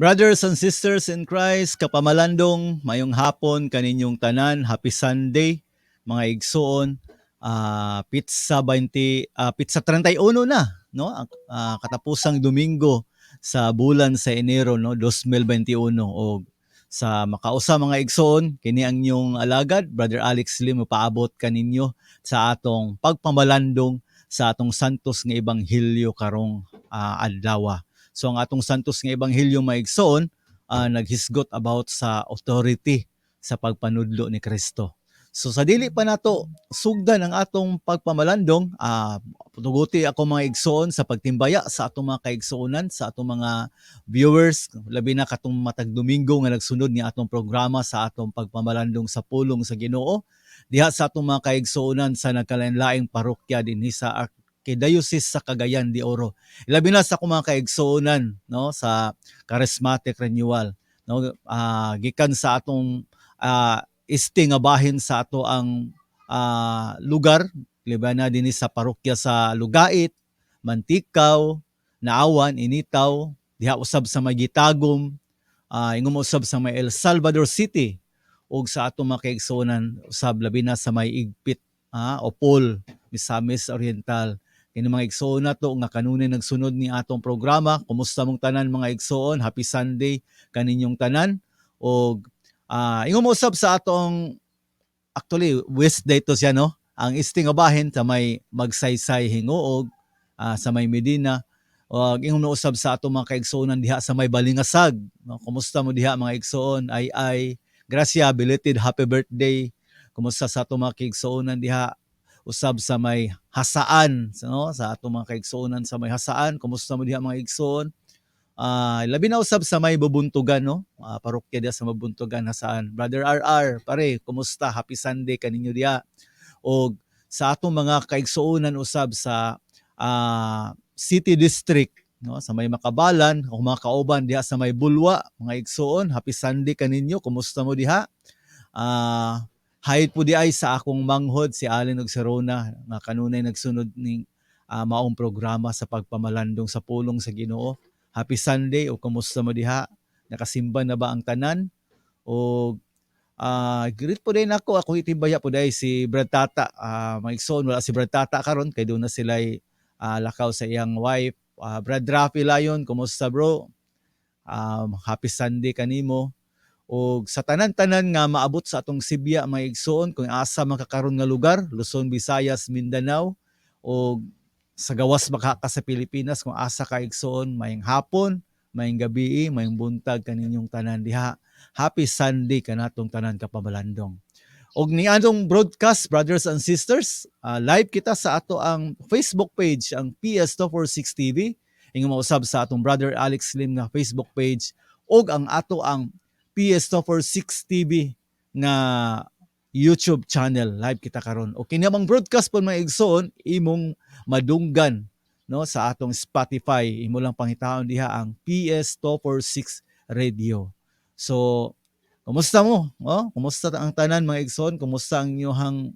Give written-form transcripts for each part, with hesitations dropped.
Brothers and sisters in Christ, kapamalandong, mayong hapon kaninyong tanan. Happy Sunday, mga igsoon. Petsa 20, petsa 31 na, no? Ang katapusang Domingo sa bulan sa Enero, no, 2021, og sa makausa, mga igsoon, kini ang inyong alagad, Brother Alex Lim, paabot kaninyo sa atong pagpamalandong sa atong Santos nga Ebanghelyo karong adlaw. So ang atong Santos nga Ebanghelyo, mga igsoon, naghisgot about sa authority sa pagpanudlo ni Kristo. So sa dili pa nato sugdan ang atong pagpamalandong, tuguti ako, mga igsoon, sa pagtimbaya sa atong mga kaigsuonan, sa atong mga viewers, labi na katong matag Domingo nga nagsunod ni atong programa sa atong pagpamalandong sa pulong sa Ginoo. Diha sa atong mga kaigsuonan sa nagkalain-laing parokya dinhi sa Archdiocese sa Cagayan de Oro. Labi na sa akong mga kaigsuonan, no, sa Charismatic Renewal, no, gikan sa atong este nga bahin sa ato ang lugar, labi na dinhi sa parokya sa Lugait, Mantikaw, Naawan, Initaw, diha usab sa may Gitagum, ingon usab sa may El Salvador City, ug sa atong mga kaigsuonan usab labi na sa may Igpit, Opol, Misamis Oriental. Kini mga igsoon nato nga kanunay nagsunod ni atong programa. Kumusta mong tanan, mga igsoon? Happy Sunday kaninyong tanan. Og ingon mo usab sa atong, actually west dito siya, no? Ang este nga bahin sa may Magsaysay, Gingoog, sa may Medina. Og ingon mo usab sa atong mga kaigsuonan diha sa may Balingasag. No? Kumusta mo diha, mga igsoon? Ay ay gracia, belated happy birthday. Kumusta sa atong mga kaigsuonan diha usab sa may Jasaan, no? Sa atong mga kaigsuonan sa may Jasaan, kumusta mo diha, mga igsoon? Labi na usab sa may Bubuntugan, no? Parokya diha sa Mabuntugan, Jasaan. Brother RR, pare, kumusta? Happy Sunday kaninyo diha. Og sa atong mga kaigsuonan usab sa City District, no, sa may Makabalan, o mga kauban diha sa may Bulwa, mga igsoon, happy Sunday kaninyo. Kumusta mo diha? Hi po di ay sa akong manghod si Allen ug si Rona nga kanunay nagsunod ning maong programa sa pagpamalandong sa pulong sa Ginoo. Happy Sunday o kumusta mo diha? Nakasimba na ba ang tanan? O greet po din ako, ako itimbaya po dahil si Brad Tata. Mga igsoon, wala si Brad Tata karon kay doon na sila lakaw sa iyang wife. Brad Rafi Lion, kumusta, bro? Happy Sunday kanimo. Og sa tanan-tanan nga maabot sa atong sibya, mga igsoon, kung asa man ka karon nga lugar, Luzon, Visayas, Mindanao o sa gawas makaka sa Pilipinas, kung asa ka, igsoon, mayong hapon, mayong gabi, mayong buntag kaninyong tanan diha. Happy Sunday kanatong tanan, kapamalandong. Og ni anong broadcast, brothers and sisters, live kita sa ato ang Facebook page, ang PS246 TV, ingon mausab sa atong Brother Alex Lim nga Facebook page og ang ato ang PS246 TV nga YouTube channel. Live kita karon. O kini among broadcast po, mga igsoon, imong madunggan, no, sa atong Spotify. Imo lang pangitaon diha ang PS246 Radio. So kumusta mo? Oh, kumusta ang tanan, mga igsoon? Kumusta ang inyong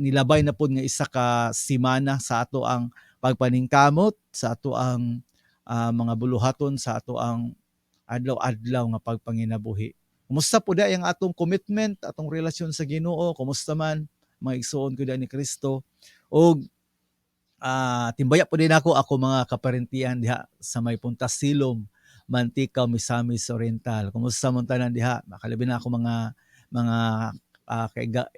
nilabay na pod nga isa ka semana sa ato ang pagpaningkamot, sa ato ang mga buluhaton, sa ato ang adlaw-adlaw nga pagpanginabuhi? Kumusta po ang atong commitment, atong relasyon sa Ginoo? Kumusta man, mga igsoon ko ni Kristo? Og timbaya po din ako ako mga kaparentian diha sa may Punta Silom, Manticao, Misamis Oriental. Kumusta mo tanan diha? Makalabi na ako mga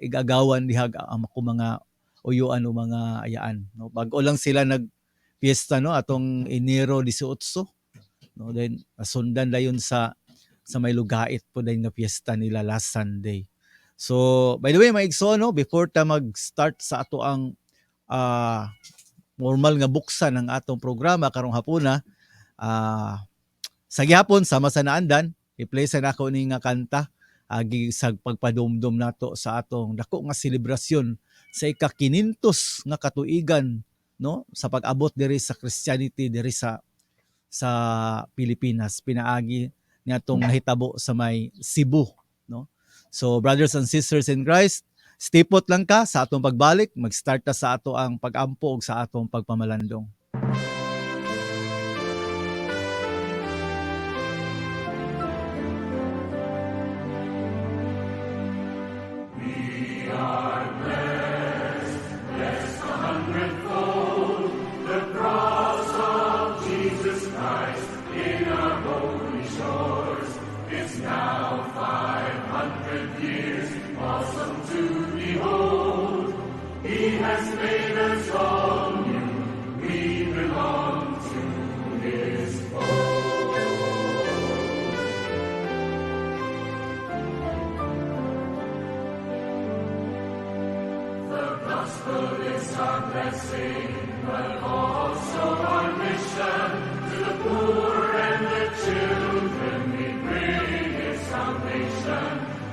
igagawan diha, ang ako mga uyuan o mga ayaan, no? Bag-o lang sila nag fiesta, no, atong Enero 18, no? Then nasundan dayon sa may Lugait po dahil nga fiesta nila last Sunday. So by the way, mga igsoon, no, before ta mag-start sa ato ang formal nga buksan ng atong programa karong hapuna, sa gihapon sama sa naandan, i-play sa nako ni nga kanta agi sa pagpadumdum nato sa atong dako nga selebrasyon sa ika-kinintos nga katuigan, no, sa pag-abot diri sa Christianity diri sa Pilipinas pinaagi niadtong nahitabo sa may Cebu, no? So brothers and sisters in Christ, stay put lang ka. Sa atong pagbalik, mag-start ta sa ato ang pag-ampo ug sa atong pagpamalandong. Hundredfold. The cross of Jesus Christ in our holy shores is now 500 years, awesome to behold. He has made us all new, we belong to his fold. The gospel is our blessing, but also our mission. To the poor and the children we bring his salvation.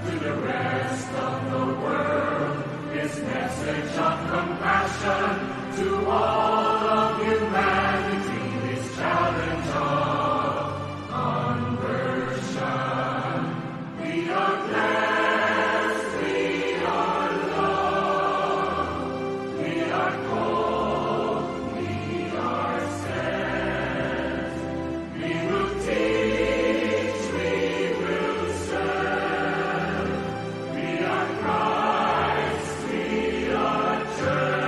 To the rest of the world, his message of compassion. To all of humanity, his challenge of conversion. We are blessed, we are loved, we are called, we are sent. We will teach, we will serve. We are Christ, we are church.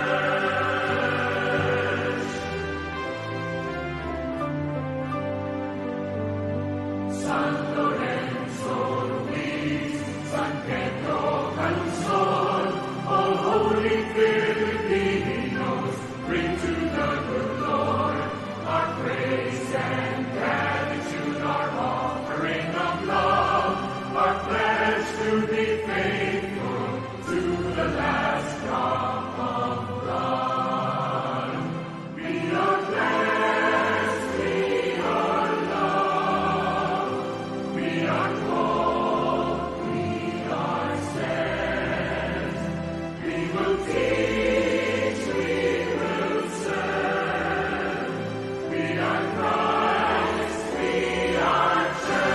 San Lorenzo Ruiz, San Pedro Calungsod, all holy Filipinos, bring to the good Lord our praise and gratitude, our offering of love, our pledge to be faithful to the last drop of blood. We are blessed, we are loved, we are called, we are sent. We will teach, we will serve. We are Christ, we are church.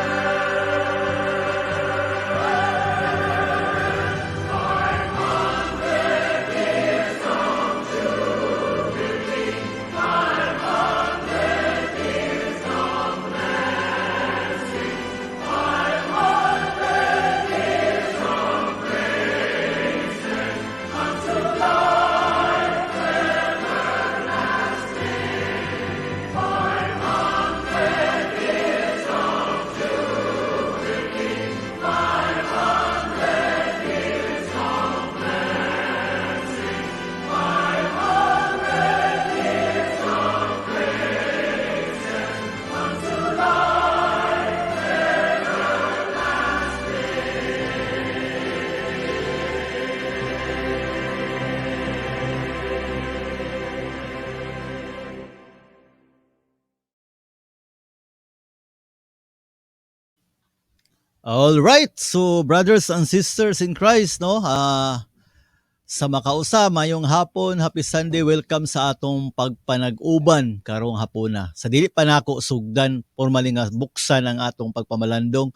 500 years of jubilee, 500 years of blessing, 500 years of praises unto life everlasting. 500 years of jubilee, 500 years of blessing, 500 years of praises unto life everlasting. All right. So brothers and sisters in Christ, no? Sa makausa mayong hapon, happy Sunday, welcome sa atong pagpanag-uban karong hapuna. Sa dili pa nako sugdan formally nga buksan ang atong pagpamalandong.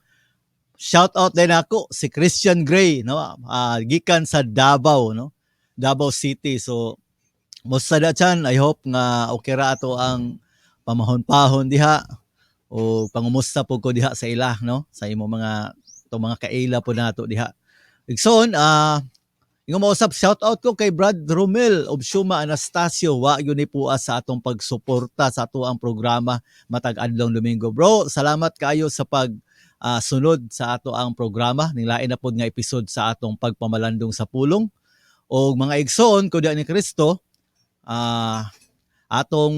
Shout out din ako si Christian Gray, no? Gikan sa Davao, no? Davao City. So musta da chan? I hope nga okay ra ato ang pamahon-pahon diha o pangumusta po ko diha sa ila, no? Sa imo mga to mga kaila po nato diha. Igsoon, ingon mausap, shout out ko kay Brad Romel Obsuma Anastasio, wa gyud ni puas sa atong pagsuporta sa ato ang programa matag adlaw Domingo. Bro, salamat kaayo sa pag sunod sa ato ang programa ning lain na pod nga episode sa atong pagpamalandong sa pulong. Og mga igsoon ko diha ni Kristo, atong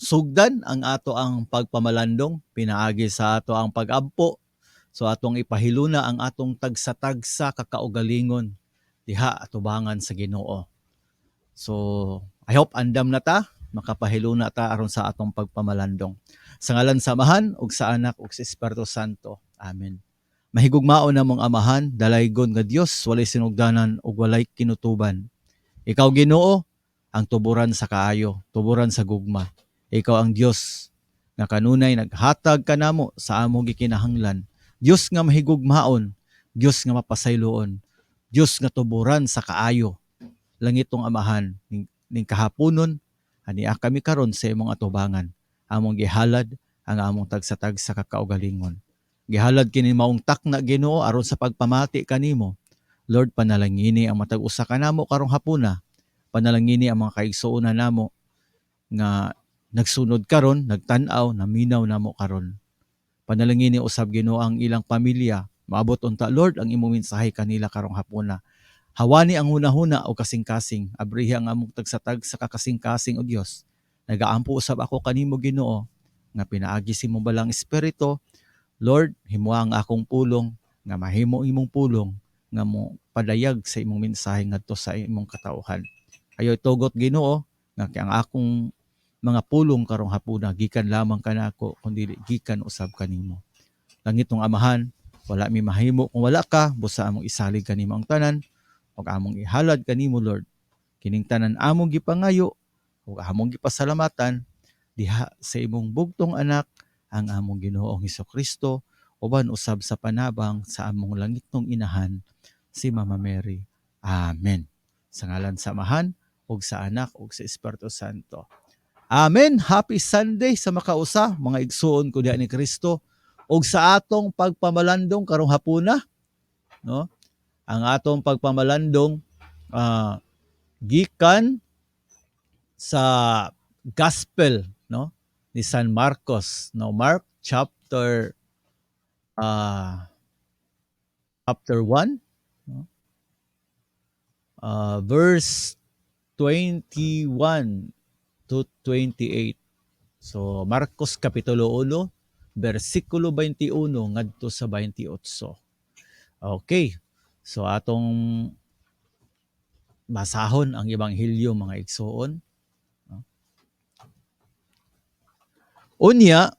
sugdan ang ato ang pagpamalandong pinaagi sa ato ang pag-ampo. So atong ipahiluna ang atong tagsa-tagsa kakaugalingon diha atubangan sa Ginoo. So I hope andam na ta, makapahiluna ta aron sa atong pagpamalandong. Sa ngalan sa Amahan ug sa Anak ug sa Espiritu Santo. Amen. Mahigugmaon namong Amahan, dalaygon nga Dios, walay sinugdanan ug walay kinutuban. Ikaw, Ginoo, ang tuburan sa kaayo, tuburan sa gugma. Ikaw ang Dios nga kanunay naghatag kanamo sa among gikinahanglan. Dios nga mahigugmaon, Dios nga mapasayloon, Dios nga tuburan sa kaayo. Langitong Amahan, ning kahaponon, ania kami karon sa imong atubangan. Among gihalad ang among tagsa-tagsa kakaugalingon. Gihalad kini maong takna, Ginoo, aron sa pagpamati kanimo. Lord, panalangini ang matag usa kanamo karong hapuna. Panalangini ang mga kaigsuonan namo nga nagsunod karon, nagtan-aw, naminaw namo karon. Panalangini usab, Ginoo, ang ilang pamilya. Maabot unta, Lord, ang imong mensahe kanila karong hapuna. Hawani ang hunahuna o kasing-kasing. Abrihi ang among tagsa-tagsa ka kasing-kasing, o Dios. Nagaampo usab ako kanimo, Ginoo, nga pinaagi sa imong Balaang Espiritu. Lord, himoa ang akong pulong nga mahimo imong pulong nga mo padayag sa imong mensahe ngadto sa imong katawhan. Ayaw tugot, Ginoo, nga kay ang akong mga pulong karong hapuna gikan lamang kanako kundi gikan usab kanimo. Langitnong Amahan, wala mi mahimo kung wala ka, busa among isalig kanimo ang tanan ug among ihalad kanimo, Lord. Kining tanan among gipangayo ug among gipasalamatan diha sa imong bugtong anak, ang among Ginoong Hesus Kristo, uban usab sa panabang sa among langitnong inahan, si Mama Mary. Amen. Sa ngalan sa Amahan ug sa Anak ug sa Espiritu Santo. Amen. Happy Sunday sa makausa, mga igsuon ko diha ni Kristo. Ug sa atong pagpamalandong karong hapuna, no? Ang atong pagpamalandong gikan sa Gospel, no, ni San Marcos, no, Mark chapter 1, no? Verse 21 to 28. So Marcos kapitulo 1 bersikulo 21 ngadto sa 28. Okay. So atong basahon ang ebanghelyo, mga igsuon. Unya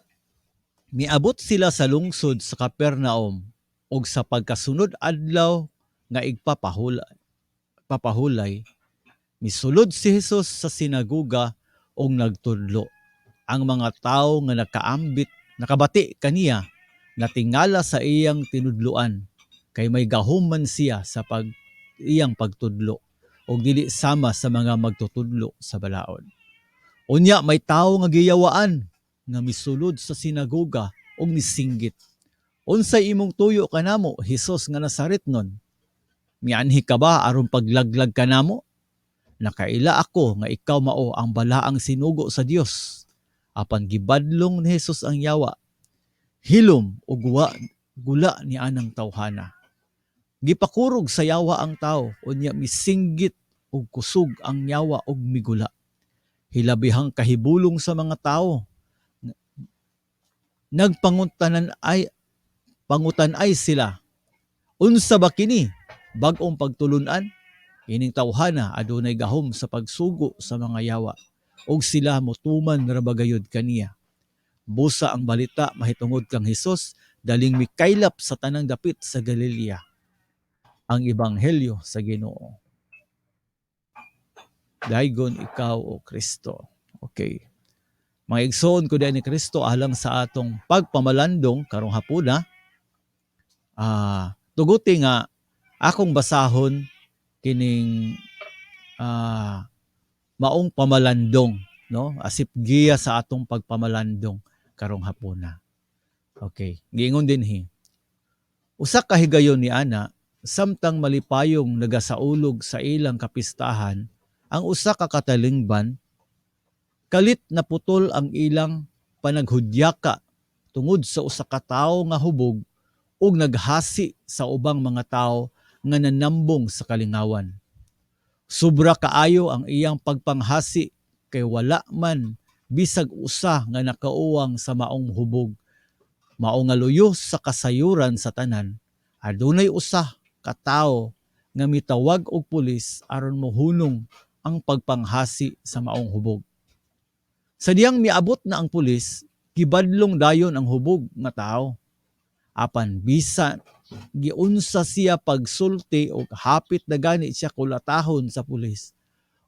miabot sila sa lungsod sa Capernaum ug sa pagkasunod adlaw nga igpapahulay papahulay, misulod si Jesus sa sinagoga ug nagtudlo. Ang mga tawo nga nakaambit nakabati kaniya natingala sa iyang tinudloan kay may gahom man siya sa pag iyang pagtudlo ug dili sama sa mga magtutudlo sa balaod. Unya may tawo nga giyawaan nga misulod sa sinagoga ug misinggit, "Unsay imong tuyo kanamo, Hesus nga Nazaretnon? Mianhi ka ba aron paglaglag kanamo? Nakaila ako nga ikaw mao ang balaang sinugo sa Dios." Apan gibadlong ni Hesus ang yawa, "Hilom ug gula ni anang tawhana." Gipakurog sa yawa ang tawo, unya misinggit og kusog ang yawa ug migula. Hilabihang kahibulong sa mga tawo. Nagpangutan ay pangutan ay sila, "Unsa ba kini? Bag-ong pagtulunan? Ining tawhana adunay gahom sa pagsugo sa mga yawa ug sila motuman ra ba gayud kaniya?" Busa ang balita mahitungod kang Hesus daling mikaylap sa tanang dapit sa Galilea. Ang ebanghelyo sa Ginoo. Daygon ikaw, o Kristo. Okay. Mga igsoon ko diha ni Kristo, alang sa atong pagpamalandong karong hapuna, tuguti nga akong basahon kining maong pamalandong, no, asip giya sa atong pagpamalandong karong hapuna. Okay, giingon dinhi. Usa ka higayon ni ana, samtang malipayong nagasaulog sa ilang kapistahan ang usa ka katalingban, kalit naputol ang ilang panaghudyaka tungod sa usa ka tawo nga hubog ug naghasi sa ubang mga tawo nga nanambong sa kalingawan. Sobra kaayo ang iyang pagpanghasi kay wala man bisag usa nga nakauwang sa maong hubog. Mao nga luyo sa kasayuran sa tanan, adunay usa ka tawo nga mitawag og pulis aron mohunong ang pagpanghasi sa maong hubog. Sa diyang miabot na ang pulis, gibadlong dayon ang hubog nga tawo. Apan bisan giunsa siya pagsulti og hapit na gani siya kulatahon sa pulis,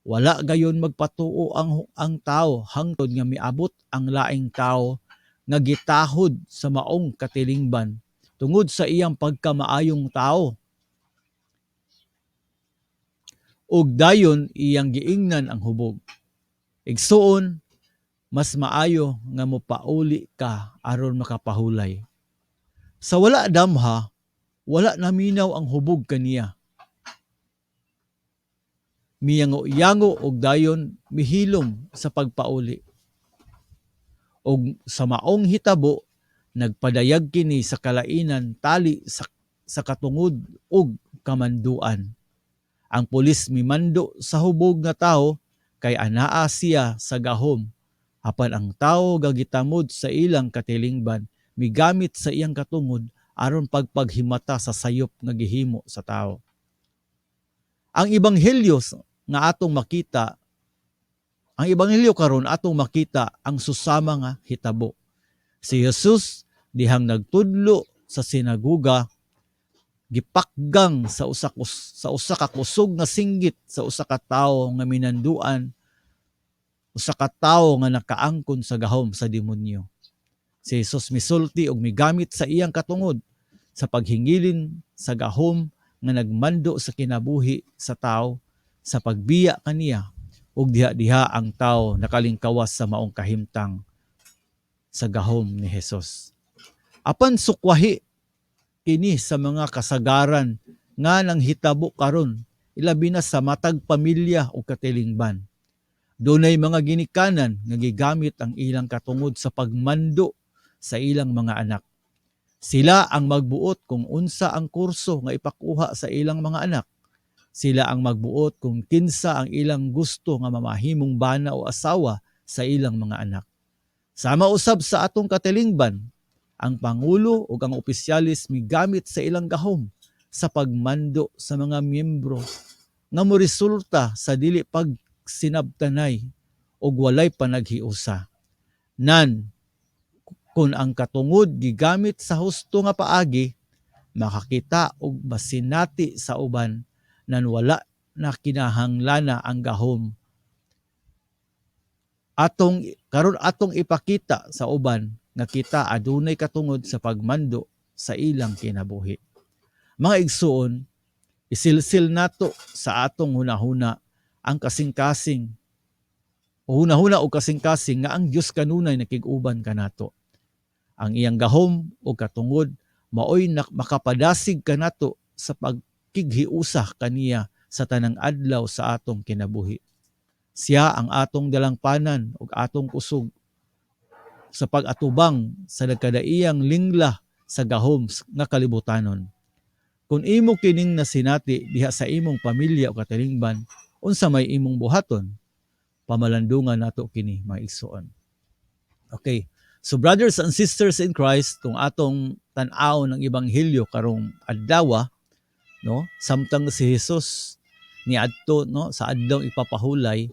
wala gayon magpatuo ang tawo hangtod nga miabot ang laing tawo nga gitahod sa maong katilingban tungod sa iyang pagkamaayong tawo. Ug dayon iyang giingnan ang hubog, "Igsuon, mas maayo nga mopauli ka aron makapahulay." Sa wala damha, wala naminaw ang hubog kaniya. Miyango-yango og dayon mihilom sa pagpauli. Og sa maong hitabo, nagpadayag kini sa kalainan tali sa katungod ug kamanduan. Ang pulis mimando sa hubog nga tawo kay anaa siya sa gahom, apan ang tawo nga gitamod sa ilang katilingban migamit sa iyang katungod aron pagpaghimata sa sayop nga gihimo sa tawo. Ang ebanghelyo nga atong makita, ang ebanghelyo karon, atong makita ang susama nga hitabo. Si Jesus dihang nagtudlo sa sinaguga, gipakgang sa usa ka kusog nga singgit sa usa ka tawo nga minanduan, usa ka tawo nga nakaangkon sa gahom sa demonyo. Si Jesus misulti og migamit sa iyang katungod sa paghingilin sa gahom nga nagmando sa kinabuhi sa tawo sa pagbiya kaniya, ug diha-diha ang tawo nakalingkawas sa maong kahimtang sa gahom ni Jesus. Apan sukwahi kini sa mga kasagaran nga nanghitabo karon, ilabi na sa matag pamilya o katilingban. Dunay mga ginikanan nga gigamit ang ilang katungod sa pagmando sa ilang mga anak. Sila ang magbuot kung unsa ang kurso nga ipakuha sa ilang mga anak. Sila ang magbuot kung kinsa ang ilang gusto nga mamahimong bana o asawa sa ilang mga anak. Sama usab sa atong katilingban, ang pangulo ug ang opisyalis migamit sa ilang gahom sa pagmando sa mga miyembro nga moresulta sa dili pagsinabtanay ug walay panaghiusa. Nan kung ang katungod gigamit sa husto nga paagi, makakita og masinati sa uban, nan wala na kinahanglana ang gahom. Atong karon, atong ipakita sa uban nga kita adunay katungod sa pagmando sa ilang kinabuhi. Mga igsuon, isilsil nato sa atong hunahuna ang kasing-kasing o hunahuna o kasing-kasing nga ang Dios kanunay nakig-uban kanato. Ang iyang gahom o katungod maoy makapadasig kanato sa pagkighiusa kaniya sa tanang adlaw sa atong kinabuhi. Siya ang atong dalangpanan ug atong kusog sa pag-atubang sa nagkadaiyang lingla sa gahom nga kalibutanon. Kung imo kining nasinati diha sa imong pamilya o katilingban, unsa may imong buhaton? Pamalandungan nato kini, mga igsoon. Okay. So brothers and sisters in Christ, kung atong tan-aw ng ebanghelyo karong adlaw, no, samtang si Jesus niadto, no, sa adlaw ipapahulay,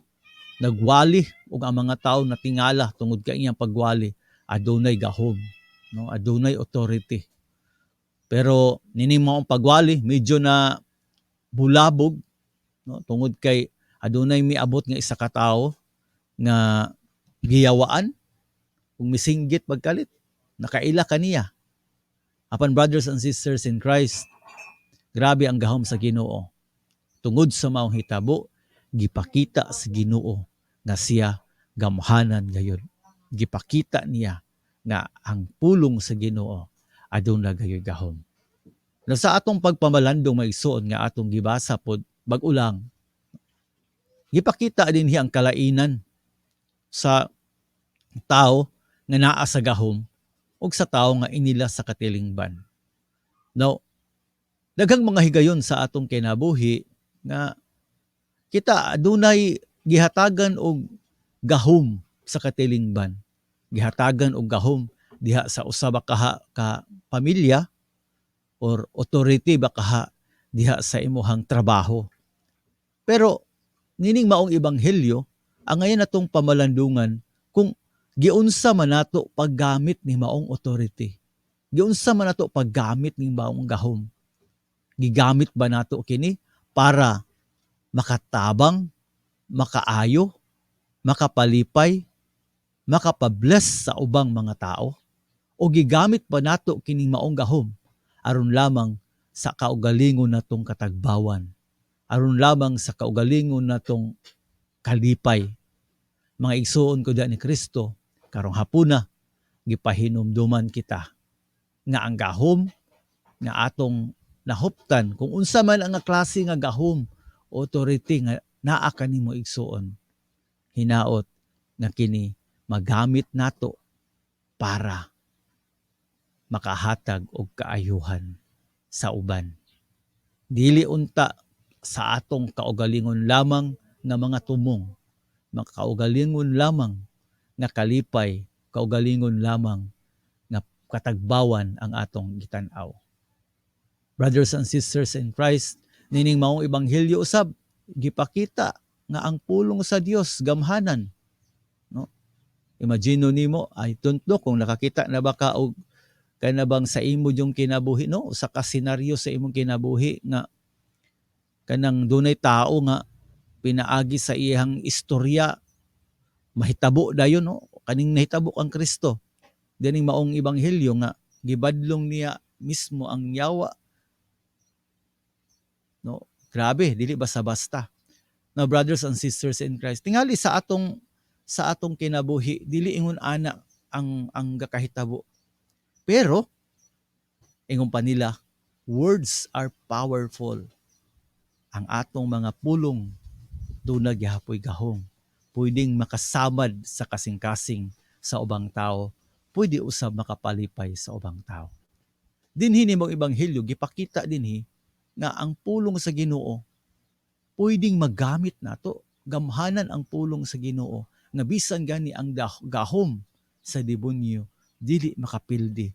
nagwali ug ang mga tawo natingala tungod kay iyang pagwali adunay gahom, no, adunay authority. Pero nining maong pagwali medyo na bulabog, no, tungod kay adunay miabot nga isa ka tawo nga giyawaan ug misinggit pagkalit, nakaila kaniya. Apan brothers and sisters in Christ, grabe ang gahom sa Ginoo. Tungod sa maong hitabo, gipakita sa Ginoo nga siya gamhanan gayud. Gipakita niya nga ang pulong sa Ginoo aduna gayoy gahom. Na sa atong pagpamalandong, mga igsoon, nga atong gibasa pod bag-o lang, gipakita dinhi ang kalainan sa tao nga naa sa gahom ug sa tao nga inila sa katilingban. Now, daghang mga higayon sa atong kinabuhi nga kita adunay gihatagan og gahom sa katilingban. Gihatagan og gahom diha sa usa ba kaha ka pamilya or authority ba kaha diha sa imuhang trabaho. Pero nining maong ebanghelyo, ang ngayon natong pamalandungan kung giunsa man nato paggamit ni maong authority. Giunsa man nato paggamit ni maong gahom. Gigamit ba nato kini para makatabang, makaayo, makapalipay, makapabless sa ubang mga tao? O gigamit ba nato kining maong gahom aron lamang sa kaugalingon natong katagbawan? Aron lamang sa kaugalingon natong kalipay? Mga igsuon ko diha ni Kristo, karong hapuna gipahinumduman kita nga ang gahom nga atong nahuptan, kung unsa man ang nga klase nga gahom, authority nga Naa kanimo, igsuon, hinaot nga kini magamit nato para makahatag og kaayuhan sa uban. Dili unta sa atong kaugalingon lamang nga mga tumong, mga kaugalingon lamang nga kalipay, kaugalingon lamang nga katagbawan ang atong gitan-aw. Brothers and sisters in Christ, nining maong ebanghelyo usab gipakita nga ang pulong sa Dios gamhanan, no? Imagine nimo, I don't know kung nakakita na ba ka og kana bang sa imo yung kinabuhi, no, usa ka senaryo sa imong kinabuhi nga kanang dunay tao nga pinaagi sa iyang istorya mahitabo dayon, no? Kaning nahitabo kang Kristo dining maong ebanghelyo nga gibadlong niya mismo ang yawa, no? Grabe, dili basta-basta. Now, brothers and sisters in Christ, tingali sa atong kinabuhi dili ingon ana ang gakahitabo. Pero ingon pa nila, words are powerful. Ang atong mga pulong duna gihapoy gahom. Pwedeng makasamad sa kasing-kasing sa ubang tao, pwede usab makapalipay sa ubang tao. Dinhi ni mong ebanghelyo gipakita dinhi nga ang pulong sa Ginoo pwedeng magamit nato. Gamhanan ang pulong sa Ginoo nga bisan gani ang gahom sa demonyo dili makapildi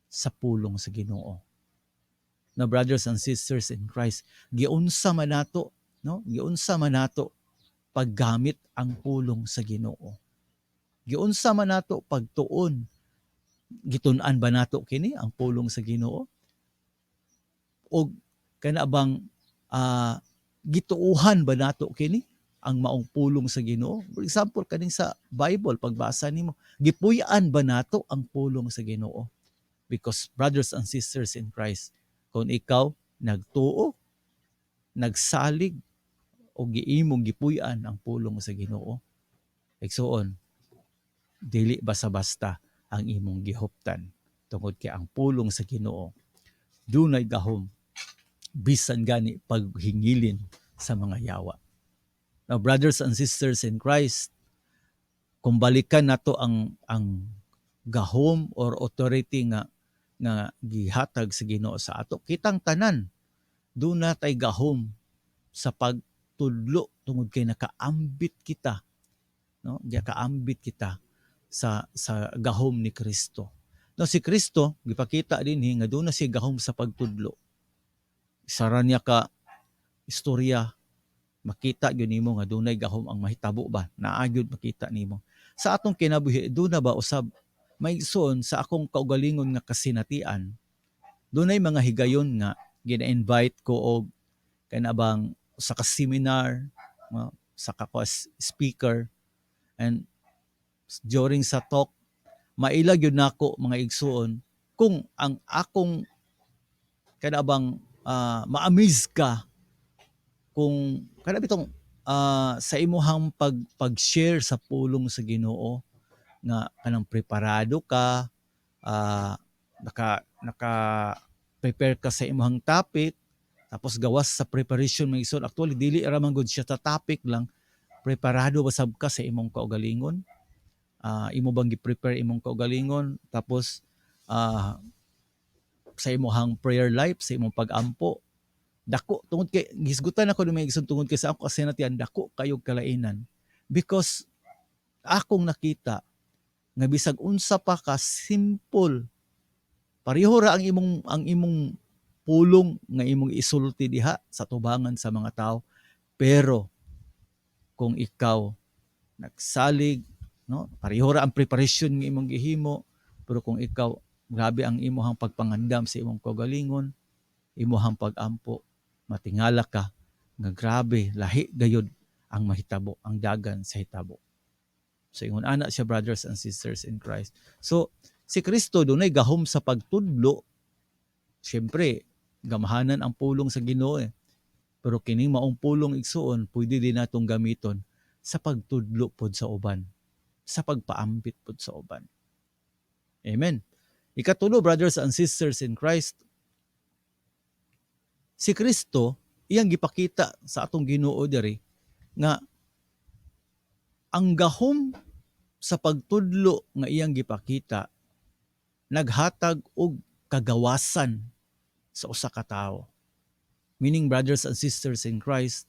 sa pulong sa Ginoo. Na brothers and sisters in Christ, giunsa man nato, no? Giunsa man nato paggamit ang pulong sa Ginoo? Giunsa man nato pagtuon? Gitun-an ba nato kini ang pulong sa Ginoo? O kana bang gituohan ba nato kini ang maong pulong sa Ginoo? For example, kaning sa Bible, pagbasa nimo, gipuy-an ba nato ang pulong sa Ginoo? Because brothers and sisters in Christ, kung ikaw nagtuo, nagsalig o giimong gipuy-an ang pulong sa Ginoo, igsuon, dili basta-basta ang imong gihuptan tungod kay ang pulong sa Ginoo dunay gahom bisan gani paghingilin sa mga yawa. Now, brothers and sisters in Christ, kung balikan nato ang gahom or authority nga gihatag sa Ginoo sa ato, kitang tanan duna tay gahom sa pagtudlo tungod kay nakaambit kita, no? Gikaambit kita sa gahom ni Kristo. No, si Kristo gipakita dinhi nga duna siya gahom sa pagtudlo. Isa ra niya ka istorya, makita gyud nimo nga dunay gahom ang mahitabo ba, naa gyud makita nimo. Sa atong kinabuhi, duna ba usab? May igsoon, sa akong kaugalingon nga kasinatian, dunay mga higayon nga gina-invite ko og kana bang sa ka seminar, no, sa ka ko as speaker, and during sa talk maila gyud nako, mga igsuon, kung ang akong kana bang ma-amaze ka kung kana bitong sa imuhang pag-share sa pulong sa Ginoo nga kanang preparado ka, naka prepare ka sa imuhang topic. Tapos gawas sa preparation, mga igsoon, actually dili ra man gud siya sa topic lang, preparado ba sab ka sa imong kaugalingon? Imo bang gi-prepare imong kaugalingon? Tapos sa imuhang prayer life, sa imong pag-ampo, dako tungod kay gisgutan ako ni mga igsoon, tungod kay sa ako kasinatian dako kayo kalainan, because akong nakita nga bisag unsa pa ka simple, pareho ra ang imong pulong nga imong isulti diha sa tubangan sa mga tao, pero kung ikaw nagsalig, no, pareho ra ang preparation nga imong gihimo, pero kung ikaw grabe ang imuhang pagpangandam sa imong kaugalingon, imuhang pag-ampo, matingala ka nga grabe lahi gayud ang mahitabo, ang dagan sa hitabo. So ingon ana siya, brothers and sisters in Christ. So si Kristo dunay gahom sa pagtudlo. Siyempre, gamhanan ang pulong sa Ginoo eh. Pero kining maong pulong, igsuon, pwede din natong gamiton sa pagtudlo pod sa uban, sa pagpaambit pod sa uban. Amen. Ikatulo, brothers and sisters in Christ, si Kristo iyang gipakita sa atong Ginoo diri Nga ang gahom sa pagtudlo nga iyang gipakita naghatag og kagawasan sa usa ka tawo. Meaning, brothers and sisters in Christ,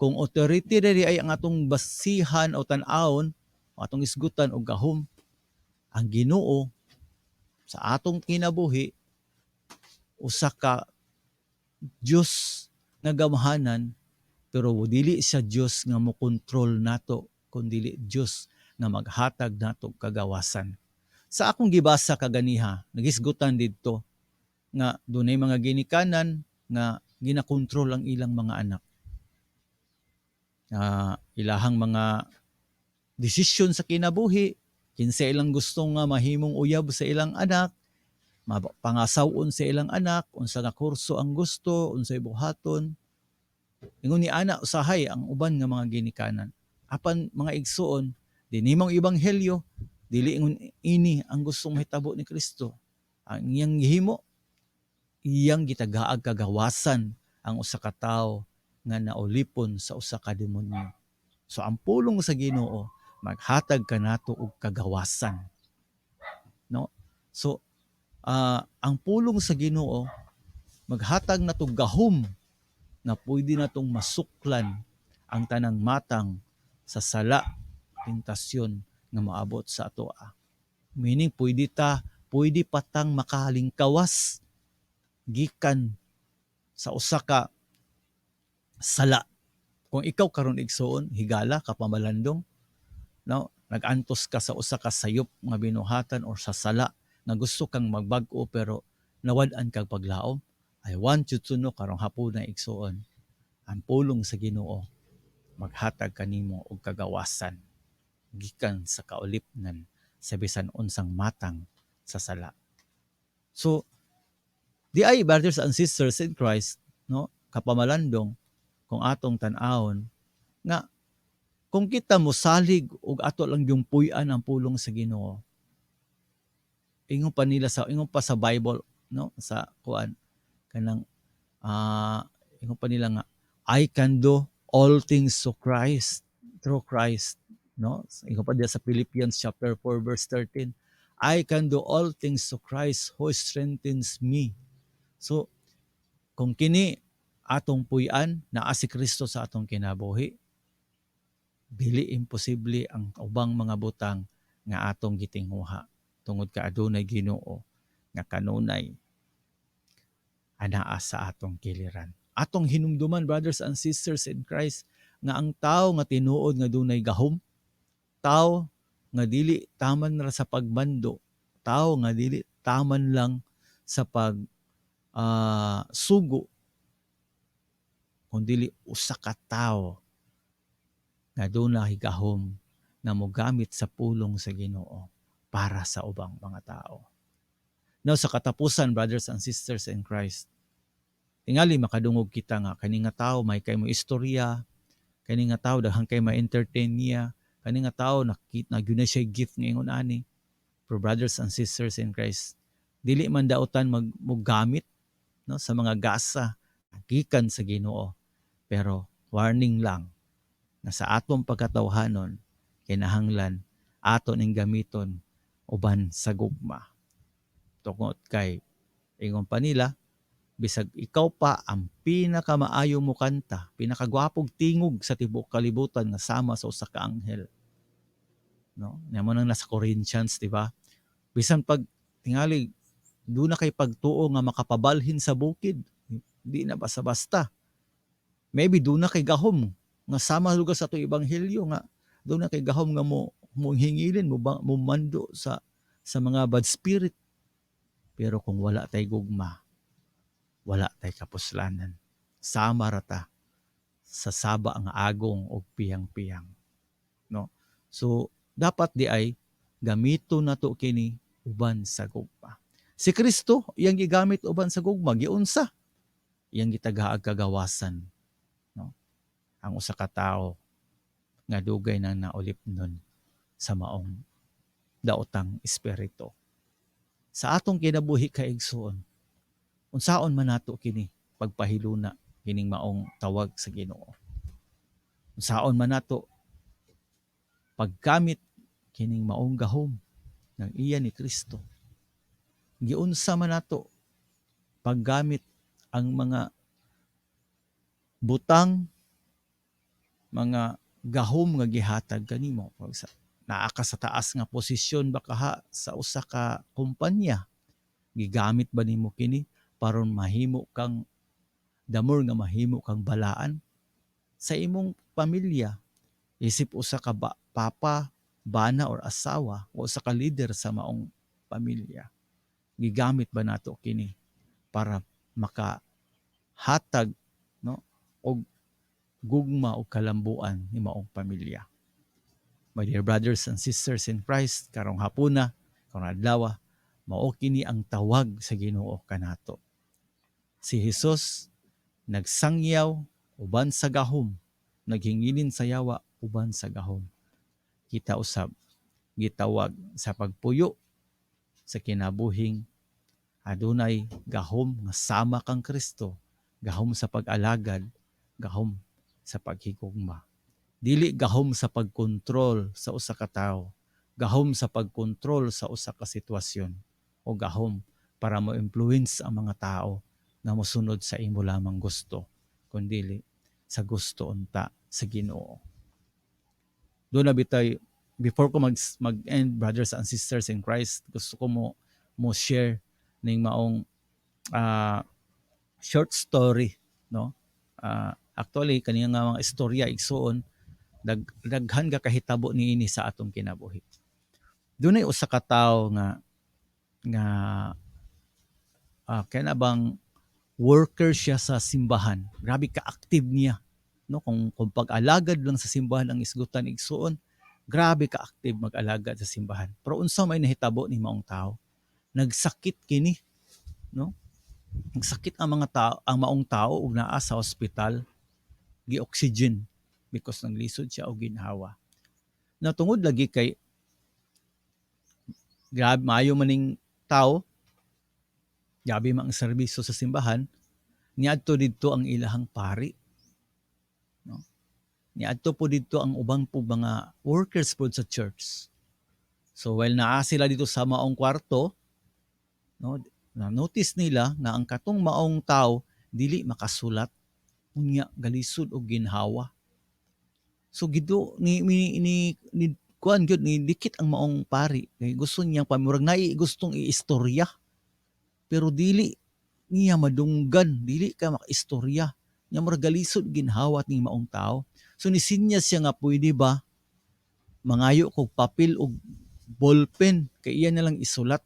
kung authority diri ay ang atong basihan o tan-awon, o atong isgutan og gahom, ang Ginoo sa atong kinabuhi usa ka Dios nga gamhanan, pero dili siya Dios nga mokontrol nato, kun dili Dios nga maghatag nato kagawasan. Sa akong gibasa kaganiha, nagisgutan didto nga dunay mga ginikanan nga ginakontrol ang ilang mga anak. Ilahang mga desisyon sa kinabuhi, kinsa ilang gusto nga mahimong uyab sa ilang anak, pangasawon sa ilang anak, unsa nga kurso ang gusto, unsay buhaton. Ingon ni ana usahay ang uban nga mga ginikanan. Apan, mga igsuon, dinhi mong ebanghelyo, dili ingon ini ang gustong mahitabo ni Kristo. Ang iyang gihimo, iyang gitagaag kagawasan ang usa ka tawo nga naulipon sa usa ka demonyo. So ang pulong sa Ginoo maghatag kanato og kagawasan. No? So ang pulong sa Ginoo maghatag nato gahom nga pwede natong masuklan ang tanang matang sa sala, tentasyon nga moabot sa atoa. Meaning pwede patang makalingkawas gikan sa usa ka sala. Kung ikaw karon, igsuon, higala, kapamalandong, no, nag-antos ka sa usa ka sayop nga binuhatan or sa sala nga gusto kang magbag-o pero nawad-an kag paglaom, I want you to know karong hapuna, igsuon, ang pulong sa Ginoo maghatag kanimo og kagawasan gikan sa kaulipnan sa bisan unsang matang sa sala. So, di ay, brothers and sisters in Christ, no, kapamalandong, kung atong tan-awon nga kung kita mosalig og ato lang yung puy-an ang pulong sa Ginoo. Ingon pa sa Bible, no, sa kuan kanang ingon pa nila nga "I can do all things to Christ through Christ," no? Ingon pa diya sa Philippians chapter 4 verse 13, "I can do all things to Christ who strengthens me." So kung kini atong puy-an, naa si Kristo sa atong kinabuhi, dili imposible ang ubang mga butang nga atong gitinguha tungod ka adunay Ginoo nga kanunay anaa sa atong kiliran. Atong hinumduman, brothers and sisters in Christ, nga ang tao nga tinuod nga dunay gahom, tao nga dili taman ra sa pagmando, tao nga dili taman lang sa pag sugo, kundi usa ka tawo nga dunay gahom nga mogamit sa pulong sa Ginoo para sa ubang mga tao. Now, sa katapusan, brothers and sisters in Christ, tingali makadungog kita nga kani nga tao may kay mo istorya, kani nga tao daghan kay ma-entertain niya, kani nga tao nakita na gyud na siya gift nga ingon ani. Pero brothers and sisters in Christ, dili man dautan mag mogamit, no, sa mga gasa gikan sa Ginoo. Pero warning lang na sa atong pagkatawhanon, kinahanglan ato ning gamiton uban sa gugma. Tungod kay ingon pa nila, bisag ikaw pa ang pinakamaayo mo kanta, pinakagwapog tingog sa tibuok kalibutan nga sama sa usa ka anghel. No? Nya mo nang nasa Corinthians, di ba? Bisan pag tingali duna kay pagtuo nga makapabalhin sa bukid, di na basta-basta. Maybe duna kay gahom nga sama lugar sa atong ebanghelyo nga duna kay gahom nga mo hingilin mo, ba, mo mando sa mga bad spirit. Pero kung wala tay gugma, wala tay kapuslanan. Sama ra ta sa saba nga agong og piyang-piyang. No? So dapat di ay gamito nato kini uban sa gugma. Si Kristo iyang gigamit uban sa gugma, giunsa iyang gitagaag kagawasan, no, ang usa ka tawo nga dugay nang naulipnon sa maong daotang espiritu. Sa atong kinabuhi, kaigsuon, unsaon man nato kini pagpahiluna kining maong tawag sa Ginoo? Unsaon man nato paggamit kining maong gahom ng iya ni Kristo? Giunsa man nato paggamit ang mga butang, mga gahom nga gihatag kanimo? Sa naa ka sa taas nga posisyon ba kaha sa usa ka kumpanya, gigamit ba nimo kini paron mahimo kang damor nga mahimo kang balaan sa imong pamilya, isip usa ka ba, papa, bana or asawa o usa ka leader sa maong pamilya? Gigamit ba nato kini para makahatag, no, og gugma o kalambuan ni maong pamilya? My dear brothers and sisters in Christ, karong hapuna, karong adlaw, mao kini ang tawag sa Ginoo kanato. Si Jesus nagsangyaw uban sa gahom, naghingilin sa yawa uban sa gahom. Kita usab gitawag sa pagpuyo sa kinabuhing adunay gahom nga sama kang Kristo, gahom sa pag-alagad, gahom sa paghigugma. Dili gahom sa pagkontrol sa usa ka tawo, gahom sa pagkontrol sa usa ka sitwasyon, o gahom para mo-influence ang mga tao nga mosunod sa imo lamang gusto, kundili sa gusto unta sa Ginoo. Doon na bitay, before ko mag-end, brothers and sisters in Christ, gusto ko mo share ning maong short story, no? Actually, kaniya nga mga istorya, igsuon, daghan ka kahitabo niini sa atong kinabuhi. Dunay usa ka tawo nga kana bang worker siya sa simbahan. Grabe ka-active niya, no? Kung pag-alagad lang sa simbahan ang isgutan, igsuon, grabe ka-active mag-alagad sa simbahan. Pero unsa may nahitabo ni maong tao? Nagsakit kini, no? Nagsakit ang mga tao, ang maong tao, ug naa sa ospital, gi-oxygen because naglisod siya og ginhawa. Na tungod lagi kay grabe maayo maning tao, grabe man ang serbisyo sa simbahan, niadto didto ang ilahang pari. No? Niadto po didto ang ubang po mga workers po sa church. So while naa sila dito sa maong kwarto, no, na notice nila nga ang katong maong tao dili makasulat, unya galisod og ginhawa. So gido ni kuan gyud ni dikit ang maong pari kay gusto niyang pamurag naay gustong iistorya. Pero dili niya madunggan, dili ka makaistorya. Nya murag galisod ginhawa ni maong tao. So nisinya siya nga pwede ba mangayo kog papel og ballpen kay iya na lang isulat.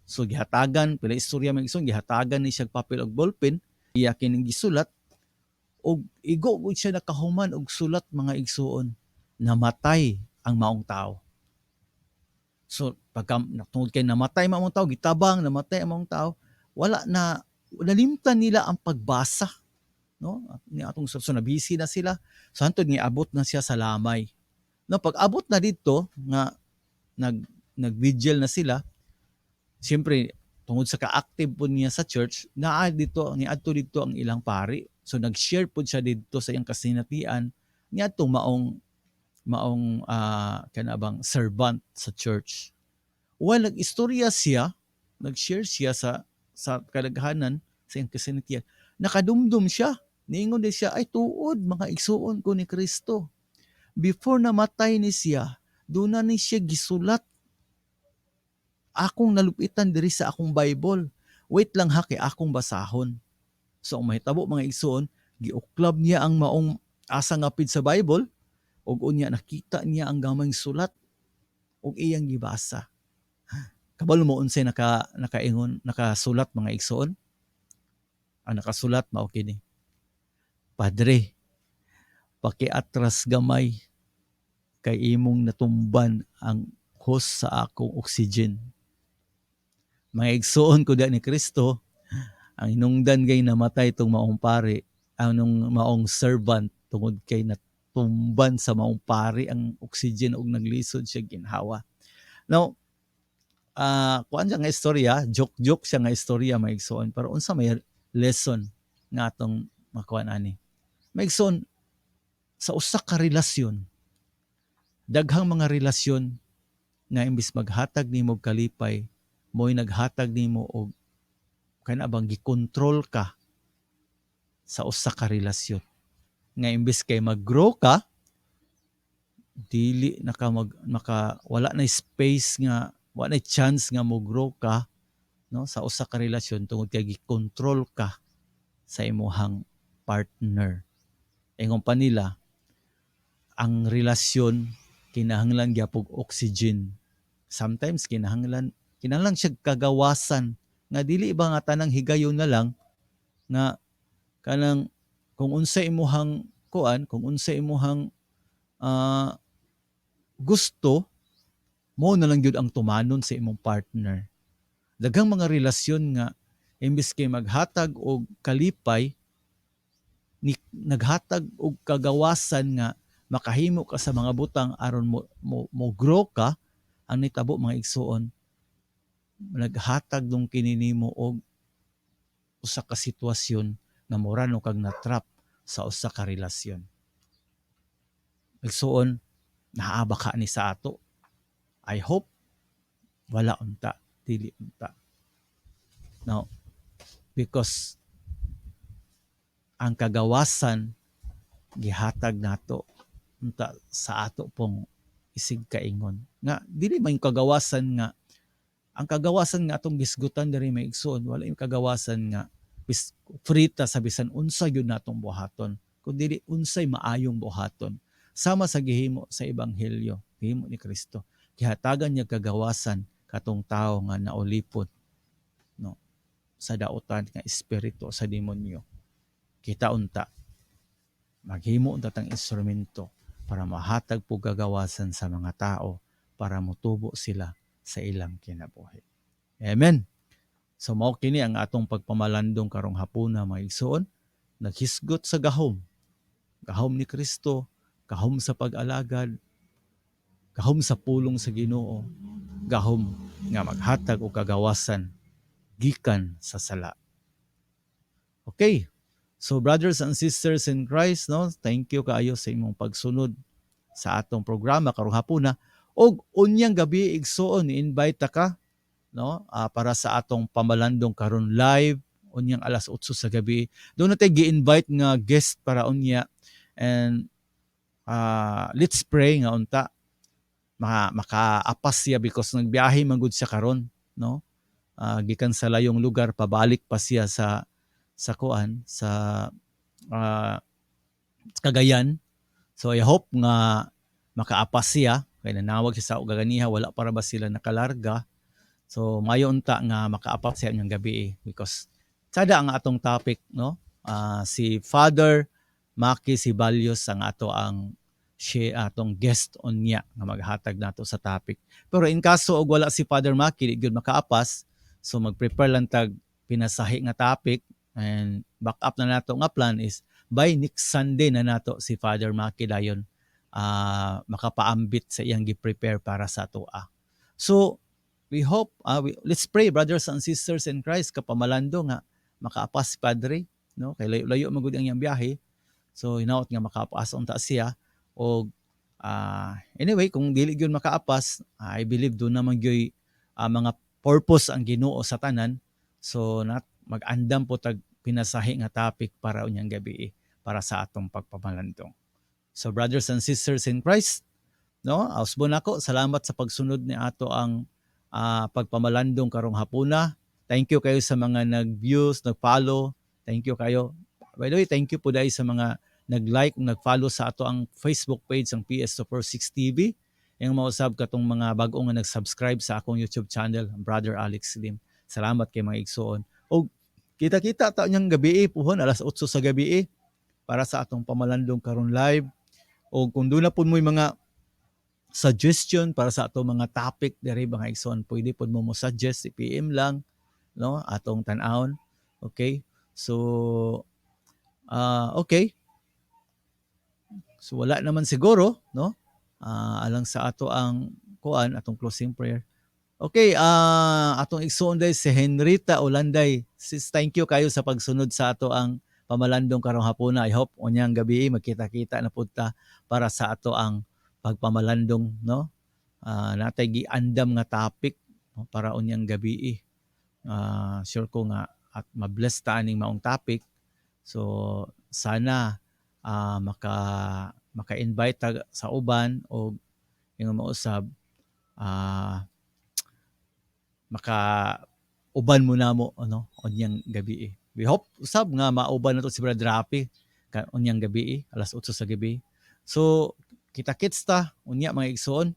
So gihatagan, pila istorya man igsoon, gihatagan ni siya og papel og ballpen, iya kining gisulat og igo gud siya nakahuman og sulat, mga igsuon, namatay ang maong tao. So pagka tungod kay namatay maong tao, gitabang namatay ang maong tao, wala na, nalimtan nila ang pagbasa, no, ni atong, so nabisi na sila. So hantod ni abot na siya sa lamay, no, pag abot na didto nga nag vigil na sila, siyempre tungod sa ka-active po niya sa church, naa dito, niadto didto ang ilang pari. So nag-share pod siya didto sa iyang kasinatian niadtong maong kana bang servant sa church. While nag-istorya siya, nag-share siya sa kadaghanan sa iyang kasinatian, nakadumdum siya. Niingon din siya, "Ay tuod, mga igsuon ko ni Kristo. Before namatay ni siya, duna ni siya gisulat akong nalupitan diri sa akong Bible. Wait lang ha kay akong basahon." So ang mahitabo, mga igsuon, giuklab niya ang maong asa nga page sa Bible ug unya nakita niya ang gamayng sulat ug iyang gibasa. Kabalo mo unsay nakaingon, nakasulat, mga igsuon? Ang nakasulat mao kini: "Padre, pakiatras gamay kay imong natumban ang hose sa akong oxygen." Mga igsuon ko ni Kristo, ang hinungdan kay namatay itong maong pari, anong maong servant, tungod kay natumban sa maong pari ang oxygen ug naglisod siya ginhawa. Now, kuan siya nga istorya, joke-joke siya nga istorya, mga igsuon, pero unsa may lesson nga atong makuan ani? Mga igsuon, Sa usa ka relasyon, daghang mga relasyon nga imbis maghatag nimo og kalipay, mo'y naghatag nimo og kana bang gikontrol ka sa usa ka relasyon. Nga imbis kay mag-grow ka, dili na ka mag maka wala na space nga wala na chance nga mo grow ka, no, sa usa ka relasyon tungod kay gikontrol ka sa imuhang partner. Ingon pa nila, ang relasyon kinahanglan gyapon oxygen. Sometimes kinahanglan siya kagawasan nga dili ba nga tanang higayon na lang nga kanang kung unsa imuhang kuan, kung unsa imuhang gusto mo na lang gyud ang tumanon sa imong partner. Daghang mga relasyon nga imbis kay maghatag og kalipay ni naghatag og kagawasan nga makahimo ka sa mga butang aron mo grow ka. Ang nitabo, mga igsuon, naghatag dong kini nimo og usa ka sitwasyon nga mura no kag na-trap sa usa ka relasyon. Igsuon, naa ba ka ni sa ato? I hope wala unta, dili unta. No, because ang kagawasan gihatag nato unta sa ato pong isig kaingon nga dili man yung kagawasan nga ang kagawasan nga atong gisgutan diri, mga igsuon, wala yung kagawasan nga bis free ta sa bisan unsa gyud natong buhaton, kun dili unsay maayong buhaton, sama sa gihimo sa ebanghelyo, gihimo ni Kristo. Gihatagan niya kagawasan katong tawo nga naulipon, no, sa dautan nga espiritu sa demonyo. Kita unta maghimo unta tang instrumento para mahatag po kagawasan sa mga tao para motubo sila sa ilang kinabuhi. Amen. So mao kini ang atong pagpamalandong karong hapuna, mga igsuon, naghisgot sa gahom. Gahom ni Kristo, gahom sa pag-alagad, gahom sa pulong sa Ginoo, gahom nga maghatag og kagawasan gikan sa sala. Okay. So brothers and sisters in Christ, no, thank you kaayo sa imong pagsunod sa atong programa karong hapuna. Og unyang gabi, igsuon, i-invite ta ka, no, para sa atong pamalandong karon live unyang alas 8 sa gabi. Duna tay gi-invite nga guest para unya and let's pray nga unta makaapas siya because nagbiyahe man gud siya karon, no, gikan sa layong lugar, pabalik pa siya sa kuan sa Cagayan. So I hope nga makaapas siya kay nanawag siya sa gaganiha, wala para ba sila nakalarga. So mayo unta nga makaapas siya unyang gabi eh, because sada ang atong topic, no. Si Father Maki Sibalyos ang ato ang siya atong guest unya nga maghatag nato sa topic. Pero in kaso og wala si Father Maki, di gyud makaapas, so mag-prepare lang tag pinasahi nga topic and back up na nato nga plan is by next Sunday na nato si Father Maki dayon makapaambit sa iyang gi-prepare para sa atoa. So we hope, let's pray, brothers and sisters in Christ, kapamalando, nga makaapas si Padre, no, kay layo-layo man gud ang iyang biyahe. So hinaot nga makaapas unta siya og anyway, kung dili gyud makaapas, I believe duna man gyud mga purpose ang Ginoo sa tanan. So not mag-andam po tag pinasahi nga topic para unyang gabi eh, para sa atong pagpamalandong. So brothers and sisters in Christ, no, usbon nako, salamat sa pagsunod ni ato ang pagpamalandong karong hapuna. Thank you kayo sa mga nag-views, nag-follow. Thank you kayo. By the way, thank you po dahil sa mga nag-like ug nag-follow sa ato ang Facebook page, ang PS246 TV. Yung mausab katong mga bag-o nga nag-subscribe sa akong YouTube channel, Brother Alex Lim. Salamat kay mga igsuon. Og kita-kita ta unyang gabi eh, puhon alas 8 sa gabi eh, para sa atong pamalandong karon live. O kung duna pud mo'y mga suggestion para sa atong mga topic diri, mga igsoon, pwede pud mo mo suggest, i-PM lang, no, atong tan-awon. Okay? So okay. So wala naman siguro, no? Alang sa ato ang kuan, atong closing prayer. Okay, atong igsuon day si Henrita Olanday. Sis, thank you kayo sa pagsunod sa ato ang pamalandong karong hapuna. I hope unyang gabi magkita-kita na pud ta para sa ato ang pagpamalandong, no? Natay giandam nga topic, no, para unyang gabi. Sure ko nga at mabless ta aning maong topic. So sana maka-invite ta sa uban o ingon mausab maka uban mo namo, ano, unyang gabi. We hope usab nga mauban nato si Brad Rafi unyang gabi, alas 8 sa gabi. So kita-kits ta unya, mga igsoon,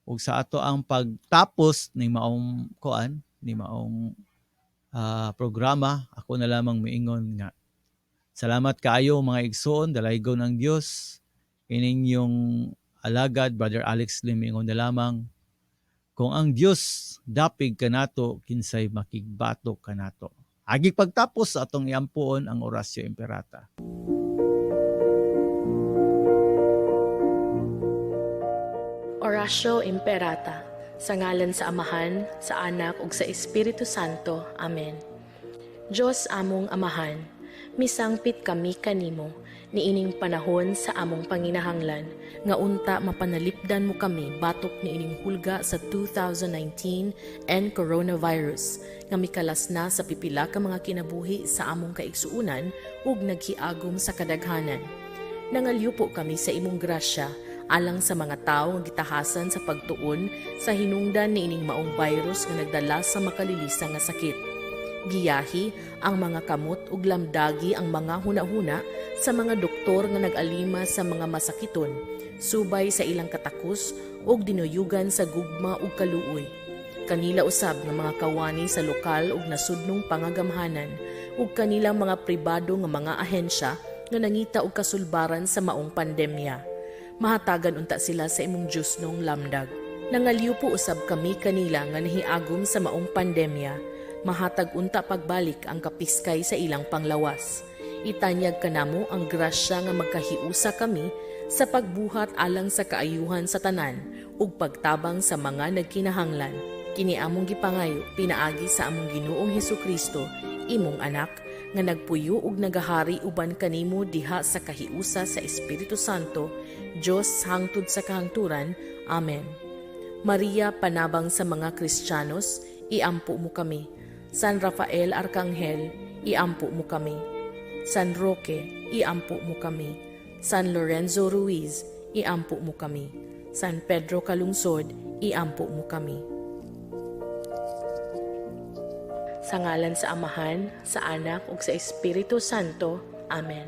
ug sa ato ang pagtapos ni maong kuan ni maong programa, ako na lamang miingon nga salamat kaayo, mga igsoon, dalaygon ang Dios. Ining inyong alagad, Brother Alex Lim, ingon na lamang, kung ang Dios dapig kanato, kinsay makigbato kanato? Agi pagtapos, atong iampuon ang Oratio Imperata. Oratio Imperata. Sa ngalan sa Amahan, sa Anak ug sa Espiritu Santo. Amen. Dios among Amahan, misangpit kami kanimo niining panahon sa among panginahanglan nga unta mapanalipdan mo kami batok niining hulga sa 2019 and coronavirus nga mikalas na sa pipila ka mga kinabuhi sa among kaigsuunan ug naghiagom sa kadaghanan. Nangalyupo kami sa imong grasya alang sa mga tawo nga gitahasan sa pagtuon sa hinungdan niining maong virus nga nagdala sa makalilisa nga sakit. Giyahi ang mga kamot ug lamdagi ang mga hunahuna sa mga doktor nga nag-alima sa mga masakiton, subay sa ilang katakos ug dinuyugan sa gugma ug kaluoy. Kanila usab nga mga kawani sa lokal ug nasudnong pangagamhanan ug kanilang mga pribado nga mga ahensya nga nangita og kasulbaran sa maong pandemya. Mahatagan unta sila sa imong Diyosnong lamdag. Nangalyupo usab kami kanila nga nahiagom sa maong pandemya. Mahatag unta pagbalik ang kapiskay sa ilang panglawas. Itanyag kanamo ang grasya nga magkahiusa kami sa pagbuhat alang sa kaayuhan sa tanan ug pagtabang sa mga nagkinahanglan. Kini among gipangayo pinaagi sa among Ginoong Hesukristo, imong anak, nga nagpuyo ug nagahari uban kanimo diha sa kahiusa sa Espiritu Santo, Dios hangtod sa kahangturan. Amen. Maria, panabang sa mga Kristiyanos, iampo mo kami. San Rafael Arkanghel, iampo mo kami. San Roque, iampo mo kami. San Lorenzo Ruiz, iampo mo kami. San Pedro Calungsod, iampo mo kami. Sa ngalan sa Amahan, sa Anak ug sa Espiritu Santo. Amen.